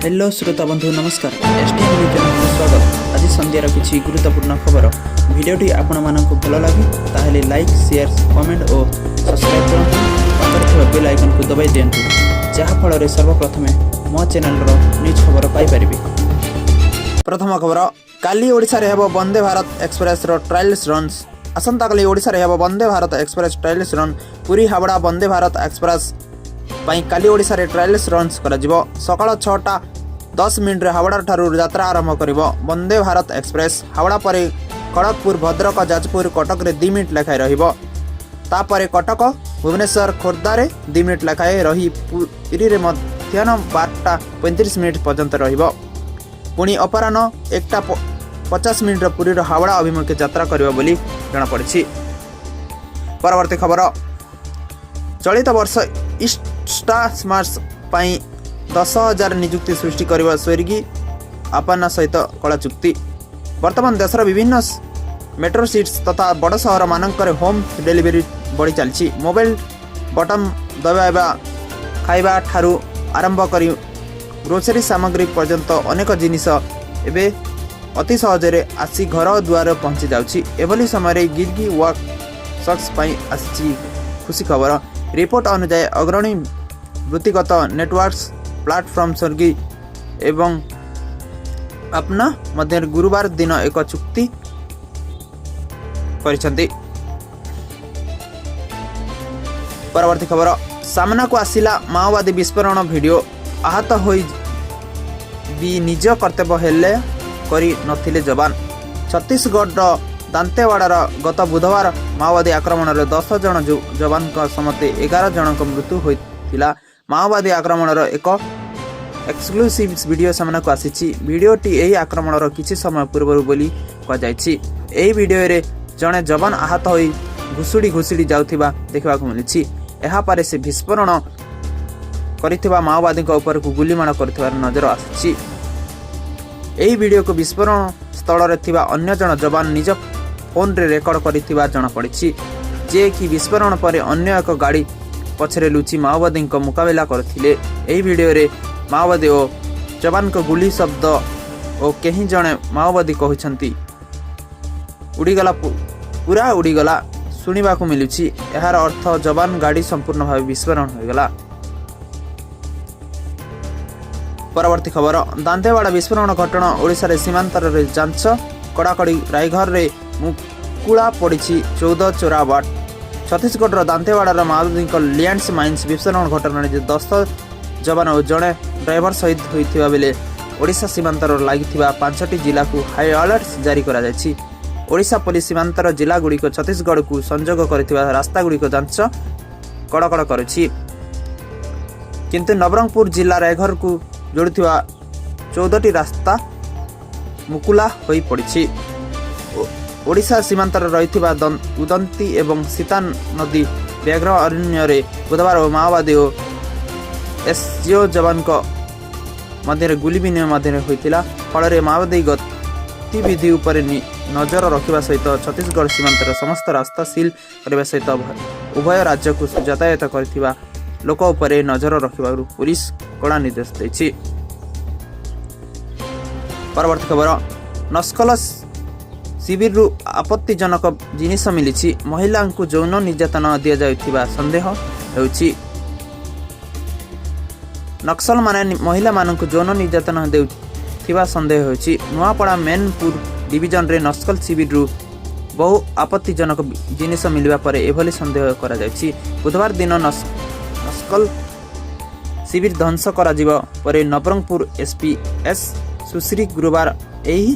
Hello ଶ୍ରୋତା ବନ୍ଧୁ, ନମସ୍କାର। ଏସ୍ ଟି ଏମ୍ ନ୍ୟୁଜ୍ ଚ୍ୟାନେଲକୁ ସ୍ୱାଗତ। ଆଜି ସନ୍ଧ୍ୟାର କିଛି ଗୁରୁତ୍ୱପୂର୍ଣ୍ଣ ଖବର। ଭିଡ଼ିଓଟି ଆପଣମାନଙ୍କୁ ଭଲ ଲାଗେ, ତାହେଲେ ଲାଇକ୍, ସେୟାର, କମେଣ୍ଟ ଓ ସବସ୍କ୍ରାଇବ୍ କରନ୍ତୁ। ପାଖରେ ଥିବା ବେଲ୍ ଆଇକନ୍କୁ ଦବାଇ ଦିଅନ୍ତୁ, ଯାହାଫଳରେ ସର୍ବପ୍ରଥମେ ମୋ ଚ୍ୟାନେଲର ନ୍ୟୁଜ୍ ଖବର ପାଇପାରିବେ। ପ୍ରଥମ ଖବର, କାଲି ଓଡ଼ିଶାରେ ହେବ ବନ୍ଦେ ଭାରତ ଏକ୍ସପ୍ରେସର ଟ୍ରାଏଲ୍ସ ରନ୍ସ। ଆସନ୍ତାକାଲି ଓଡ଼ିଶାରେ ହେବ Vande Bharat express trials run. Puri ହାବଡ଼ା ବନ୍ଦେ ଭାରତ ଏକ୍ସପ୍ରେସ ପାଇଁ କାଲି ଓଡ଼ିଶାରେ ଟ୍ରାଏଲ୍ସ ରନ୍ସ କରାଯିବ। ସକାଳ 6ଟା 10 ମିନିଟ୍ରେ ହାବଡ଼ା ଠାରୁ ଯାତ୍ରା ଆରମ୍ଭ କରିବ ବନ୍ଦେ ଭାରତ ଏକ୍ସପ୍ରେସ। ହାବଡ଼ା ପରେ ଖଡ଼ଗପୁର, ଭଦ୍ରକ, ଯାଜପୁର, କଟକରେ 2 ମିନିଟ୍ ଲେଖାଏଁ ରହିବ। ତାପରେ କଟକ, ଭୁବନେଶ୍ୱର, ଖୋର୍ଦ୍ଧାରେ 2 ମିନିଟ୍ ଲେଖାଏଁ ରହି ପୁରୀରେ ମଧ୍ୟାହ୍ନ 12ଟା 35 ମିନିଟ୍ ପର୍ଯ୍ୟନ୍ତ ରହିବ। ପୁଣି ଅପରାହ୍ନ 1ଟା 50 ମିନିଟ୍ର ପୁରୀର ହାୱଡ଼ା ଅଭିମୁଖେ ଯାତ୍ରା କରିବ ବୋଲି ଜଣାପଡ଼ିଛି। ପରବର୍ତ୍ତୀ ଖବର, ଚଳିତ ବର୍ଷ ଇନଷ୍ଟାମାର୍ଟ ପାଇଁ 10,000 ନିଯୁକ୍ତି ସୃଷ୍ଟି କରିବ ସ୍ୱିଗି, ଆପନା ସହିତ କଳା ଚୁକ୍ତି। ବର୍ତ୍ତମାନ ଦେଶର ବିଭିନ୍ନ ମେଟ୍ରୋ ସିଟିସ୍ ତଥା ବଡ଼ ସହରମାନଙ୍କରେ ହୋମ୍ ଡେଲିଭରି ବଢ଼ି ଚାଲିଛି। ମୋବାଇଲ ବଟନ୍ ଦବାଇବା ଖାଇବା ଠାରୁ ଆରମ୍ଭ କରି ଗ୍ରୋସରୀ ସାମଗ୍ରୀ ପର୍ଯ୍ୟନ୍ତ ଅନେକ ଜିନିଷ ଏବେ ଅତି ସହଜରେ ଆସି ଘର ଦୁଆରେ ପହଞ୍ଚି ଯାଉଛି। ଏଭଳି ସମୟରେ ଗିଗ୍ ୱାର୍କର୍ସ ପାଇଁ ଆସିଛି ଖୁସି ଖବର। ରିପୋର୍ଟ ଅନୁଯାୟୀ, ଅଗ୍ରଣୀ ବୃତ୍ତିଗତ ନେଟୱାର୍କସ୍ ପ୍ଲାଟଫର୍ମ ସ୍ୱିଗି ଏବଂ ଆପନା ମଧ୍ୟରେ ଗୁରୁବାର ଦିନ ଏକ ଚୁକ୍ତି କରିଛନ୍ତି। ପରବର୍ତ୍ତୀ ଖବର, ସାମ୍ନାକୁ ଆସିଲା ମାଓବାଦୀ ବିସ୍ଫୋରଣ ଭିଡ଼ିଓ। ଆହତ ହୋଇ ବି ନିଜ କର୍ତ୍ତବ୍ୟ ହେଲେ କରି ନଥିଲେ ଯବାନ। ଛତିଶଗଡ଼ର ଦାନ୍ତେୱାଡ଼ାର ଗତ ବୁଧବାର ମାଓବାଦୀ ଆକ୍ରମଣରେ 10 ଜଣ ଯବାନଙ୍କ ସମେତ 11 ଜଣଙ୍କ ମୃତ୍ୟୁ ହୋଇଥିଲା। ମାଓବାଦୀ ଆକ୍ରମଣର ଏକ ଏକ୍ସକ୍ଲୁସିଭ୍ ଭିଡ଼ିଓ ସାମ୍ନାକୁ ଆସିଛି। ଭିଡ଼ିଓଟି ଏହି ଆକ୍ରମଣର କିଛି ସମୟ ପୂର୍ବରୁ ବୋଲି କୁହାଯାଇଛି। ଏହି ଭିଡ଼ିଓରେ ଜଣେ ଯବାନ ଆହତ ହୋଇ ଘୁଷୁଡ଼ି ଘୁଷୁଡ଼ି ଯାଉଥିବା ଦେଖିବାକୁ ମିଳିଛି। ଏହାପରେ ସେ ବିସ୍ଫୋରଣ କରିଥିବା ମାଓବାଦୀଙ୍କ ଉପରକୁ ଗୁଳିମାଡ଼ କରୁଥିବାର ନଜର ଆସିଛି। ଏହି ଭିଡ଼ିଓକୁ ବିସ୍ଫୋରଣ ସ୍ଥଳରେ ଥିବା ଅନ୍ୟ ଜଣ ଯବାନ ନିଜ ଫୋନରେ ରେକର୍ଡ କରିଥିବା ଜଣାପଡ଼ିଛି, ଯିଏକି ବିସ୍ଫୋରଣ ପରେ ଅନ୍ୟ ଏକ ଗାଡ଼ି ପଛରେ ଲୁଚି ମାଓବାଦୀଙ୍କ ମୁକାବିଲା କରୁଥିଲେ। ଏହି ଭିଡ଼ିଓରେ ମାଓବାଦୀ ଓ ଯବାନଙ୍କ ଗୁଳି ଶବ୍ଦ ଓ କେହି ଜଣେ ମାଓବାଦୀ କହୁଛନ୍ତି, "ଉଡ଼ିଗଲା, ପୁରା ଉଡ଼ିଗଲା" ଶୁଣିବାକୁ ମିଳୁଛି। ଏହାର ଅର୍ଥ ଯବାନ ଗାଡ଼ି ସମ୍ପୂର୍ଣ୍ଣ ଭାବେ ବିସ୍ଫୋରଣ ହୋଇଗଲା। ପରବର୍ତ୍ତୀ ଖବର, ଦାନ୍ତେୱାଡ଼ା ବିସ୍ଫୋରଣ ଘଟଣା। ଓଡ଼ିଶାରେ ସୀମାନ୍ତରରେ ଯାଞ୍ଚ କଡ଼ାକଡ଼ି, ରାଇଘରରେ ମୁକୁଳା ପଡ଼ିଛି 14 ଚୋରା ବାଟ। ଛତିଶଗଡ଼ର ଦାନ୍ତେୱାଡ଼ାର ମାଓବାଦୀଙ୍କ ଲ୍ୟାଣ୍ଡ ମାଇନ୍ସ ବିସ୍ଫୋରଣ ଘଟଣାରେ 10 ଯବାନ ଓ ଜଣେ ଡ୍ରାଇଭର ଶହୀଦ ହୋଇଥିବା ବେଳେ ଓଡ଼ିଶା ସୀମାନ୍ତର ଲାଗିଥିବା ପାଞ୍ଚଟି ଜିଲ୍ଲାକୁ ହାଇ ଆଲର୍ଟ ଜାରି କରାଯାଇଛି। ଓଡ଼ିଶା ପୋଲିସ ସୀମାନ୍ତର ଜିଲ୍ଲାଗୁଡ଼ିକ ଛତିଶଗଡ଼କୁ ସଂଯୋଗ କରିଥିବା ରାସ୍ତାଗୁଡ଼ିକ ଯାଞ୍ଚ କଡ଼କଡ଼ କରୁଛି। କିନ୍ତୁ ନବରଙ୍ଗପୁର ଜିଲ୍ଲା ରାୟଗଡ଼କୁ ଯୋଡ଼ୁଥିବା 14ଟି ରାସ୍ତା ମୁକୁଲା ହୋଇପଡ଼ିଛି। ଓଡ଼ିଶା ସୀମାନ୍ତରେ ରହିଥିବା ଉଦନ୍ତୀ ଏବଂ ସୀତା ନଦୀ ବ୍ୟାଘ୍ର ଅରଣ୍ୟରେ ବୁଧବାର ମାଓବାଦୀ ଓ ଏସ୍ଓଜି ଯବାନଙ୍କ ମଧ୍ୟରେ ଗୁଳି ବିନିମୟ ମଧ୍ୟରେ ହୋଇଥିଲା। ଫଳରେ ମାଓବାଦୀ ଗତିବିଧି ଉପରେ ନଜର ରଖିବା ସହିତ ଛତିଶଗଡ଼ ସୀମାନ୍ତର ସମସ୍ତ ରାସ୍ତା ସିଲ୍ କରିବା ସହିତ ଉଭୟ ରାଜ୍ୟକୁ ଯାତାୟାତ କରିଥିବା ଲୋକ ଉପରେ ନଜର ରଖିବାରୁ ପୋଲିସ କଡ଼ା ନିର୍ଦ୍ଦେଶ ଦେଇଛି। ପରବର୍ତ୍ତୀ ଖବର, ନକ୍ସଲ ଶିବିରରୁ ଆପତ୍ତିଜନକ ଜିନିଷ ମିଳିଛି। ମହିଳାଙ୍କୁ ଯୌନ ନିର୍ଯାତନା ଦିଆଯାଉଥିବା ସନ୍ଦେହ ହେଉଛି। ନକ୍ସଲମାନେ ମହିଳାମାନଙ୍କୁ ଯୌନ ନିର୍ଯାତନା ଦେଉଥିବା ସନ୍ଦେହ ହେଉଛି। ନୂଆପଡ଼ା ମେନପୁର ଡିଭିଜନରେ ନକ୍ସଲ ଶିବିରରୁ ବହୁ ଆପତ୍ତିଜନକ ଜିନିଷ ମିଳିବା ପରେ ଏଭଳି ସନ୍ଦେହ କରାଯାଉଛି। ବୁଧବାର ଦିନ ନକ୍ସଲ ଶିବିର ଧ୍ୱଂସ କରାଯିବା ପରେ ନବରଙ୍ଗପୁର ଏସ୍ପି ଏସ୍ ସୁଶ୍ରୀ ଗୁରୁବାର ଏହି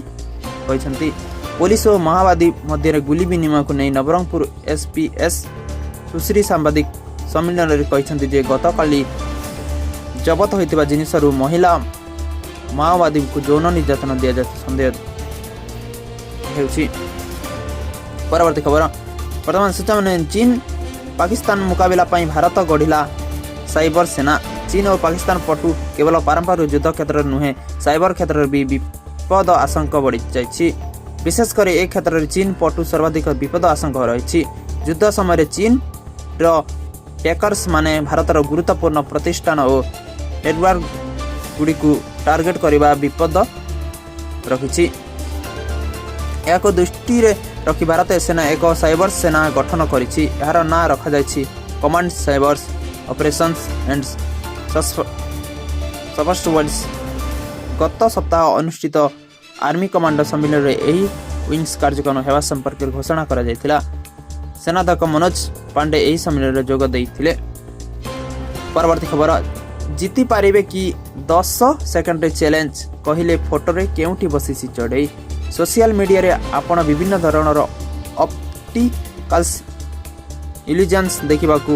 କହିଛନ୍ତି। ପୋଲିସ ଓ ମାଓବାଦୀ ମଧ୍ୟରେ ଗୁଳି ବିନିମୟକୁ ନେଇ ନବରଙ୍ଗପୁର ଏସ୍ପି ଏସ୍ ସୁଶ୍ରୀ ସାମ୍ବାଦିକ ସମ୍ମିଳନୀରେ କହିଛନ୍ତି ଯେ ଗତକାଲି ଜବତ ହୋଇଥିବା ଜିନିଷରୁ ମହିଳା ମାଓବାଦୀଙ୍କୁ ଯୌନ ନିର୍ଯାତନା ଦିଆଯାଉଛି ସନ୍ଦେହ ହେଉଛି। ପରବର୍ତ୍ତୀ ଖବର, ବର୍ତ୍ତମାନ ସୂଚନା, ଚୀନ ପାକିସ୍ତାନ ମୁକାବିଲା ପାଇଁ ଭାରତ ଗଢ଼ିଲା ସାଇବର ସେନା। ଚୀନ ଓ ପାକିସ୍ତାନ ପଟୁ କେବଳ ପାରମ୍ପରିକ ଯୁଦ୍ଧ କ୍ଷେତ୍ରରେ ନୁହେଁ, ସାଇବର କ୍ଷେତ୍ରରେ ବି ବିପଦ ଆଶଙ୍କା ବଢ଼ିଯାଇଛି। ବିଶେଷ କରି ଏ କ୍ଷେତ୍ରରେ ଚୀନ ପଟୁ ସର୍ବାଧିକ ବିପଦ ଆଶଙ୍କା ରହିଛି। ଯୁଦ୍ଧ ସମୟରେ ଚୀନର ହ୍ୟାକର୍ସ ମାନେ ଭାରତର ଗୁରୁତ୍ୱପୂର୍ଣ୍ଣ ପ୍ରତିଷ୍ଠାନ ଓ ନେଟୱାର୍କ ଗୁଡ଼ିକୁ ଟାର୍ଗେଟ କରିବା ବିପଦ ରଖିଛି। ଏହାକୁ ଦୃଷ୍ଟିରେ ରଖି ଭାରତୀୟ ସେନା ଏକ ସାଇବର ସେନା ଗଠନ କରିଛି। ଏହାର ନାଁ ରଖାଯାଇଛି Command Cyber Operations and Support Force। ଗତ ସପ୍ତାହ ଅନୁଷ୍ଠିତ ଆର୍ମି କମାଣ୍ଡୋ ସମ୍ମିଳନୀରେ ଏହି ୱିଙ୍ଗସ୍ କାର୍ଯ୍ୟକ୍ରମ ହେବା ସମ୍ପର୍କରେ ଘୋଷଣା କରାଯାଇଥିଲା। ସେନାଧ୍ୟକ୍ଷ ମନୋଜ ପାଣ୍ଡେ ଏହି ସମ୍ମିଳନୀରେ ଯୋଗ ଦେଇଥିଲେ। ପରବର୍ତ୍ତୀ ଖବର, ଜିତି ପାରିବେ କି 10 ସେକେଣ୍ଡରେ ଚ୍ୟାଲେଞ୍ଜ? କହିଲେ ଫଟୋରେ କେଉଁଠି ବସିଛି ଚଢ଼େଇ? ସୋସିଆଲ ମିଡ଼ିଆରେ ଆପଣ ବିଭିନ୍ନ ଧରଣର ଅପ୍ଟିକାଲ୍ସ ଇଲ୍ୟୁଜନ୍ସ ଦେଖିବାକୁ।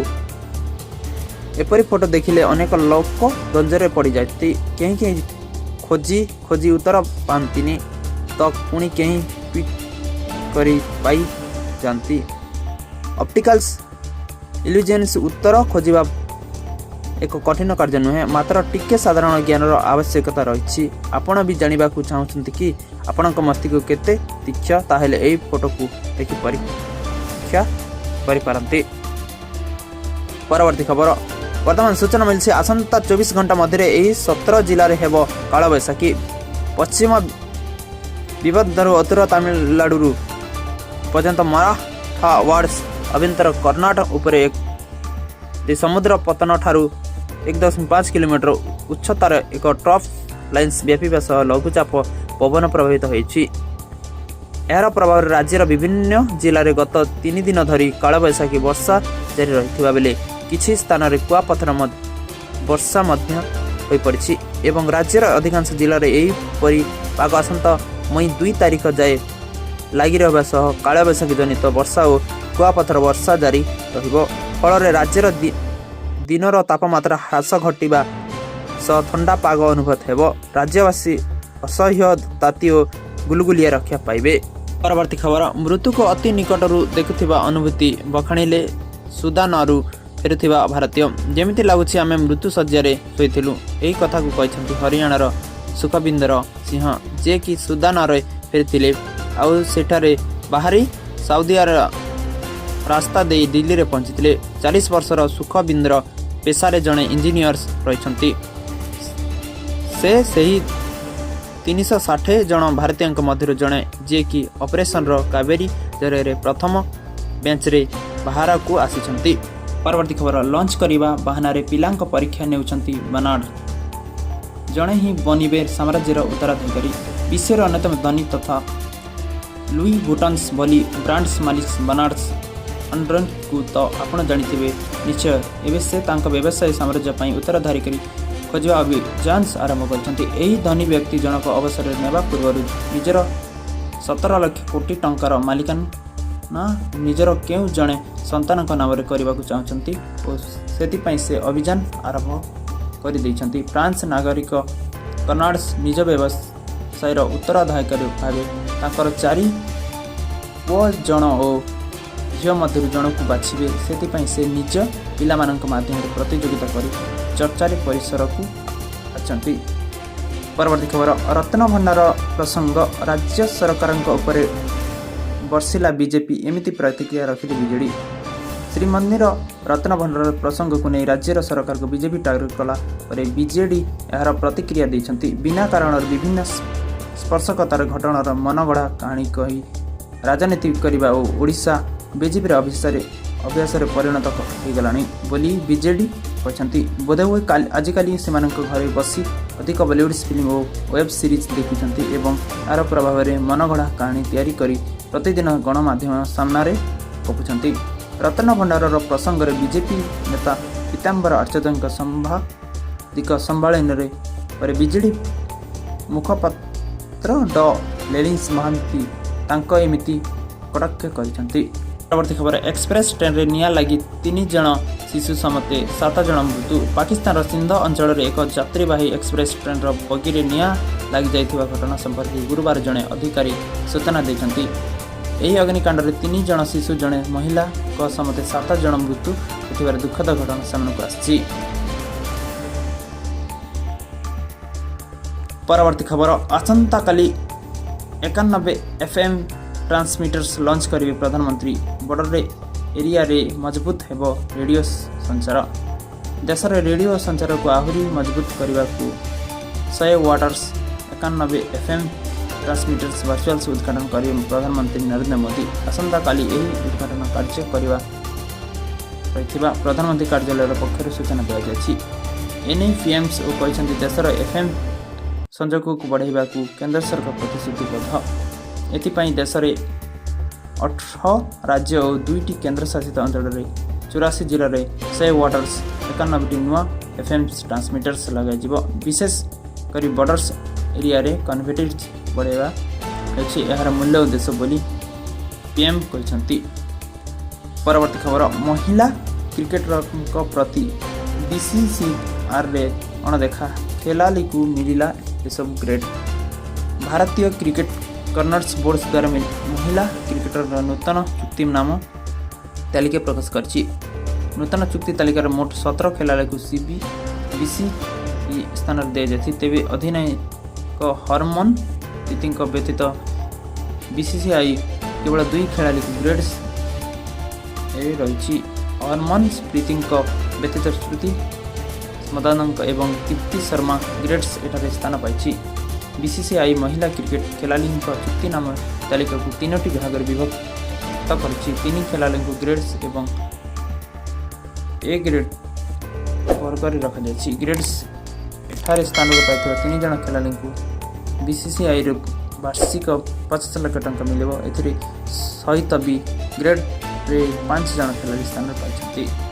ଏପରି ଫଟୋ ଦେଖିଲେ ଅନେକ ଲୋକ ଦ୍ୱନ୍ଦ୍ୱରେ ପଡ଼ିଯାନ୍ତି। କେହି କେହି ଖୋଜି ଖୋଜି ଉତ୍ତର ପାଆନ୍ତିନି ତ ପୁଣି କେହି ଟ୍ୱିଟ୍ କରି ପାଇଯାନ୍ତି। ଅପ୍ଟିକାଲ୍ସ ଇଲ୍ୟୁଜନ୍ସ ଉତ୍ତର ଖୋଜିବା ଏକ କଠିନ କାର୍ଯ୍ୟ ନୁହେଁ, ମାତ୍ର ଟିକେ ସାଧାରଣ ଜ୍ଞାନର ଆବଶ୍ୟକତା ରହିଛି। ଆପଣ ବି ଜାଣିବାକୁ ଚାହୁଁଛନ୍ତି କି ଆପଣଙ୍କ ମସ୍ତିଷ୍କ କେତେ ତୀକ୍ଷ୍ଣ? ତାହେଲେ ଏହି ଫଟୋକୁ ଦେଖି ପରୀକ୍ଷା କରିପାରନ୍ତି। ପରବର୍ତ୍ତୀ ଖବର, ବର୍ତ୍ତମାନ ସୂଚନା ମିଳିଛି, ଆସନ୍ତା 24 ଘଣ୍ଟା ମଧ୍ୟରେ ଏହି 17 ଜିଲ୍ଲାରେ ହେବ କାଳବୈଶାଖୀ। ପଶ୍ଚିମ ବିଦର୍ଭରୁ ଉତ୍ତର ତାମିଲନାଡୁରୁ ପର୍ଯ୍ୟନ୍ତ ମରାଠାୱାର୍ଡ ଆଭ୍ୟନ୍ତର କର୍ଣ୍ଣାଟକ ଉପରେ ସମୁଦ୍ର ପତ୍ତନ ଠାରୁ 1.5 କିଲୋମିଟର ଉଚ୍ଚତାର ଏକ ଟ୍ରଫ୍ ଲାଇନ୍ସ ବ୍ୟାପିବା ସହ ଲଘୁଚାପ ପବନ ପ୍ରଭାବିତ ହୋଇଛି। ଏହାର ପ୍ରଭାବରେ ରାଜ୍ୟର ବିଭିନ୍ନ ଜିଲ୍ଲାରେ ଗତ 3 ଦିନ ଧରି କାଳବୈଶାଖୀ ବର୍ଷା ଜାରି ରହିଥିବା ବେଳେ କିଛି ସ୍ଥାନରେ କୁଆପଥର ବର୍ଷା ମଧ୍ୟ ହୋଇପଡ଼ିଛି ଏବଂ ରାଜ୍ୟର ଅଧିକାଂଶ ଜିଲ୍ଲାରେ ଏହିପରି ପାଗ ଆସନ୍ତା ମଇ 2 ତାରିଖ ଯାଏ ଲାଗି ରହିବା ସହ କାଳବୈଶାଖୀ ଜନିତ ବର୍ଷା ଓ କୁଆପଥର ବର୍ଷା ଜାରି ରହିବ। ଫଳରେ ରାଜ୍ୟର ଦିନର ତାପମାତ୍ରା ହ୍ରାସ ଘଟିବା ସହ ଥଣ୍ଡା ପାଗ ଅନୁଭୂତ ହେବ। ରାଜ୍ୟବାସୀ ଅସହ୍ୟ ତାତି ଓ ଗୁଲୁଗୁଲିଆ ରକ୍ଷା ପାଇବେ। ପରବର୍ତ୍ତୀ ଖବର, ମୃତ୍ୟୁକୁ ଅତି ନିକଟରୁ ଦେଖୁଥିବା ଅନୁଭୂତି ବଖାଣିଲେ ସୁଦାନରୁ ଫେରୁଥିବା ଭାରତୀୟ। ଯେମିତି ଲାଗୁଛି ଆମେ ମୃତ୍ୟୁ ଶଯ୍ୟାରେ ଶୋଇଥିଲୁ। ଏହି କଥାକୁ କହିଛନ୍ତି ହରିୟାଣାର ସୁଖବିନ୍ଦର ସିଂହ, ଯିଏକି ସୁଦାନରେ ଫେରିଥିଲେ ଆଉ ସେଠାରେ ବାହାରି ସାଉଦି ଆରବ ରାସ୍ତା ଦେଇ ଦିଲ୍ଲୀରେ ପହଞ୍ଚିଥିଲେ। 40 ବର୍ଷର ସୁଖବିନ୍ଦର ପେଶାରେ ଜଣେ ଇଞ୍ଜିନିୟର ରହିଛନ୍ତି। ସେ ସେହି 360 ଜଣ ଭାରତୀୟଙ୍କ ମଧ୍ୟରୁ ଜଣେ, ଯିଏକି ଅପରେସନର କାବେରୀ ଜରିଆରେ ପ୍ରଥମ ବ୍ୟାଚରେ ବାହାରକୁ ଆସିଛନ୍ତି। ପରବର୍ତ୍ତୀ ଖବର, ଲଞ୍ଚ କରିବା ବାହାନାରେ ପିଲାଙ୍କ ପରୀକ୍ଷା ନେଉଛନ୍ତି ବର୍ନାଡ, ଜଣେ ହିଁ ବନିବେ ସାମ୍ରାଜ୍ୟର ଉତ୍ତରାଧିକାରୀ। ବିଶ୍ୱର ଅନ୍ୟତମ ଧନୀ ତଥା ଲୁଇ ଭୁଟନ୍ସ ଭଳି ବ୍ରାଣ୍ଡସ୍ ମାଲିକ ବର୍ନାଡ ଆର୍ନଲ୍ଟଙ୍କୁ ତ ଆପଣ ଜାଣିଥିବେ ନିଶ୍ଚୟ। ଏବେ ସେ ତାଙ୍କ ବ୍ୟବସାୟ ସାମ୍ରାଜ୍ୟ ପାଇଁ ଉତ୍ତରାଧିକାରୀ ଖୋଜିବା ଅଭିଯାନ ଆରମ୍ଭ କରିଛନ୍ତି। ଏହି ଧନୀ ବ୍ୟକ୍ତି ଜଣକ ଅବସର ନେବା ପୂର୍ବରୁ ନିଜର 17 ଲକ୍ଷ କୋଟି ଟଙ୍କାର ମାଲିକାନା ନିଜର କେଉଁ ଜଣେ ସନ୍ତାନଙ୍କ ନାମରେ କରିବାକୁ ଚାହୁଁଛନ୍ତି ଓ ସେଥିପାଇଁ ସେ ଅଭିଯାନ ଆରମ୍ଭ କରିଦେଇଛନ୍ତି। ଫ୍ରାନ୍ସ ନାଗରିକ କର୍ନାଡ୍ସ ନିଜ ବ୍ୟବସାୟର ଉତ୍ତରାଧିକାରୀ ଭାବେ ତାଙ୍କର ଚାରି ପୁଅ ଜଣ ଓ ଝିଅ ମଧ୍ୟରୁ ଜଣକୁ ବାଛିବେ। ସେଥିପାଇଁ ସେ ନିଜ ପିଲାମାନଙ୍କ ମାଧ୍ୟମରେ ପ୍ରତିଯୋଗିତା କରି ଚର୍ଚ୍ଚାରେ ପରିସରକୁ ଆସିଛନ୍ତି। ପରବର୍ତ୍ତୀ ଖବର, ରତ୍ନଭଣ୍ଡାର ପ୍ରସଙ୍ଗ, ରାଜ୍ୟ ସରକାରଙ୍କ ଉପରେ ବର୍ଷିଲା ବିଜେପି। ଏମିତି ପ୍ରତିକ୍ରିୟା ରଖିଲେ ବିଜେଡି। ଶ୍ରୀମନ୍ଦିର ରତ୍ନଭଣ୍ଡାର ପ୍ରସଙ୍ଗକୁ ନେଇ ରାଜ୍ୟର ସରକାରକୁ ବିଜେପି ଟାର୍ଗେଟ କଲା ପରେ ବିଜେଡି ଏହାର ପ୍ରତିକ୍ରିୟା ଦେଇଛନ୍ତି। ବିନା କାରଣରେ ବିଭିନ୍ନ ସ୍ପର୍ଶକାତର ଘଟଣାର ମନଗଢ଼ା କାହାଣୀ କହି ରାଜନୀତି କରିବା ଓ ଓଡ଼ିଶା ବିଜେପିର ଅଭ୍ୟାସରେ ପରିଣତ ହୋଇଗଲାଣି ବୋଲି ବିଜେଡି କହିଛନ୍ତି। ବୋଧହୁଏ ଆଜିକାଲି ସେମାନଙ୍କ ଘରେ ବସି ଅଧିକ ବଲିଉଡ୍ ଫିଲ୍ମ ଓ ୱେବ୍ ସିରିଜ୍ ଦେଖୁଛନ୍ତି ଏବଂ ଏହାର ପ୍ରଭାବରେ ମନଗଢ଼ା କାହାଣୀ ତିଆରି କରି ପ୍ରତିଦିନ ଗଣମାଧ୍ୟମ ସାମ୍ନାରେ ଗପୁଛନ୍ତି। ରତ୍ନଭଣ୍ଡାରର ପ୍ରସଙ୍ଗରେ ବିଜେପି ନେତା ପୀତାମ୍ବର ଆଚାର୍ଯ୍ୟଙ୍କ ସାମ୍ବାଦିକ ସମ୍ମିଳନୀରେ ପରେ ବିଜେଡି ମୁଖପାତ୍ର ଲେଲିନ ମହାନ୍ତି ତାଙ୍କ ଏମିତି କଟାକ୍ଷ କରିଛନ୍ତି। ପରବର୍ତ୍ତୀ ଖବର, ଏକ୍ସପ୍ରେସ୍ ଟ୍ରେନ୍ରେ ନିଆଁ ଲାଗି ତିନି ଜଣ ଶିଶୁ ସମେତ ସାତ ଜଣ ମୃତ୍ୟୁ। ପାକିସ୍ତାନର ସିନ୍ଧ ଅଞ୍ଚଳରେ ଏକ ଯାତ୍ରୀବାହୀ ଏକ୍ସପ୍ରେସ୍ ଟ୍ରେନ୍ର ବଗିରେ ନିଆଁ ଲାଗିଯାଇଥିବା ଘଟଣା ସମ୍ପର୍କରେ ଗୁରୁବାର ଜଣେ ଅଧିକାରୀ ସୂଚନା ଦେଇଛନ୍ତି। ଏହି ଅଗ୍ନିକାଣ୍ଡରେ ତିନି ଜଣ ଶିଶୁ, ଜଣେ ମହିଳାଙ୍କ ସମେତ ସାତ ଜଣ ମୃତ୍ୟୁ ହୋଇଥିବାର ଦୁଃଖଦ ଘଟଣା ସାମ୍ନାକୁ ଆସିଛି। ପରବର୍ତ୍ତୀ ଖବର, ଆସନ୍ତାକାଲି 91 ଏଫ୍ ଏମ୍ ଟ୍ରାନ୍ସମିଟର୍ସ ଲଞ୍ଚ କରିବେ ପ୍ରଧାନମନ୍ତ୍ରୀ। ବର୍ଡର ଏରିଆରେ ମଜବୁତ ହେବ ରେଡ଼ିଓ ସଞ୍ଚାର। ଦେଶରେ ରେଡ଼ିଓ ସଞ୍ଚାରକୁ ଆହୁରି ମଜବୁତ କରିବାକୁ 100 ୱାଟର୍ସ 91 ଏଫ୍ଏମ୍ ଟ୍ରାନ୍ସମିଟର୍ସ ଭର୍ଚୁଆଲ୍ ଉଦ୍ଘାଟନ କରିବେ ପ୍ରଧାନମନ୍ତ୍ରୀ ନରେନ୍ଦ୍ର ମୋଦି। ଆସନ୍ତାକାଲି ଏହି ଉଦ୍ଘାଟନ କାର୍ଯ୍ୟ କରିବା ରହିଥିବା ପ୍ରଧାନମନ୍ତ୍ରୀ କାର୍ଯ୍ୟାଳୟର ପକ୍ଷରୁ ସୂଚନା ଦିଆଯାଇଛି। ଏନେଇ ପିଏମ୍ଓ କହିଛନ୍ତି, ଦେଶର ଏଫ୍ଏମ୍ ସଂଯୋଗକୁ ବଢ଼ାଇବାକୁ କେନ୍ଦ୍ର ସରକାର ପ୍ରତିଶ୍ରୁତିବଦ୍ଧ। ଏଥିପାଇଁ ଦେଶରେ 18 ରାଜ୍ୟ ଓ ଦୁଇଟି କେନ୍ଦ୍ରଶାସିତ ଅଞ୍ଚଳରେ 84 ଜିଲ୍ଲାରେ 100 ୱାଟର୍ସ 91ଟି ନୂଆ ଏଫ୍ଏମ୍ ଟ୍ରାନ୍ସମିଟର୍ସ ଲଗାଯିବ। ବିଶେଷ କରି ବର୍ଡର୍ସ ଏରିଆରେ କନେକ୍ଟିଭିଟି ବଢ଼ାଇବା ହେଉଛି ଏହାର ମୂଳ ଉଦ୍ଦେଶ୍ୟ ବୋଲି ପିଏମ୍ କହିଛନ୍ତି। ପରବର୍ତ୍ତୀ ଖବର, ମହିଳା କ୍ରିକେଟରଙ୍କ ପ୍ରତି ବିସିସିଆଇରେ ଅଣଦେଖା, ଖେଳାଳିକୁ ମିଳିଲା ଏସବୁ ଗ୍ରେଡ୍। ଭାରତୀୟ କ୍ରିକେଟ କଣ୍ଟ୍ରୋଲ ବୋର୍ଡ ଦ୍ୱାରା ମହିଳା କ୍ରିକେଟରର ନୂତନ ଚୁକ୍ତିନାମା ତାଲିକା ପ୍ରକାଶ କରିଛି। ନୂତନ ଚୁକ୍ତି ତାଲିକାରେ ମୋଟ 17 ଖେଳାଳିଙ୍କୁ ସିବି ବିସି ସ୍ଥାନରେ ଦିଆଯାଇଛି। ତେବେ ଅଧିନାୟକ ହରମନ ପ୍ରୀତିଙ୍କ ବ୍ୟତୀତ ବିସିସିଆଇ କେବଳ ଦୁଇ ଖେଳାଳିଙ୍କୁ ଗ୍ରେଡ୍ ଏ ରହିଛି। ହରମନ ପ୍ରୀତିଙ୍କ ବ୍ୟତୀତ ସ୍ମୃତି ମନ୍ଧାନା ଏବଂ ଦୀପ୍ତି ଶର୍ମା ଗ୍ରେଡ୍ ଏଠାରେ ସ୍ଥାନ ପାଇଛି। ବିସିସିଆଇ ମହିଳା କ୍ରିକେଟ ଖେଳାଳିଙ୍କ ଚୁକ୍ତିନାମା ତାଲିକାକୁ ତିନୋଟି ଭାଗରେ ବିଭକ୍ତ କରିଛି। ତିନି ଖେଳାଳିଙ୍କୁ ଗ୍ରେଡ୍ ଏବଂ ଏ ଗ୍ରେଡ୍ ବର୍ଗରେ ରଖାଯାଇଛି। ଗ୍ରେଡ୍ ଏଠାରେ ସ୍ଥାନରେ ପାଇଥିବା ତିନି ଜଣ ଖେଳାଳିଙ୍କୁ ବିସିସିଆଇରୁ ବାର୍ଷିକ 50 ଲକ୍ଷ ଟଙ୍କା ମିଳିବ। ଏଥିରେ ସହିତ ବି ଗ୍ରେଡ୍ରେ ପାଞ୍ଚ ଜଣ ଖେଳାଳି ସ୍ଥାନ ପାଇଛନ୍ତି।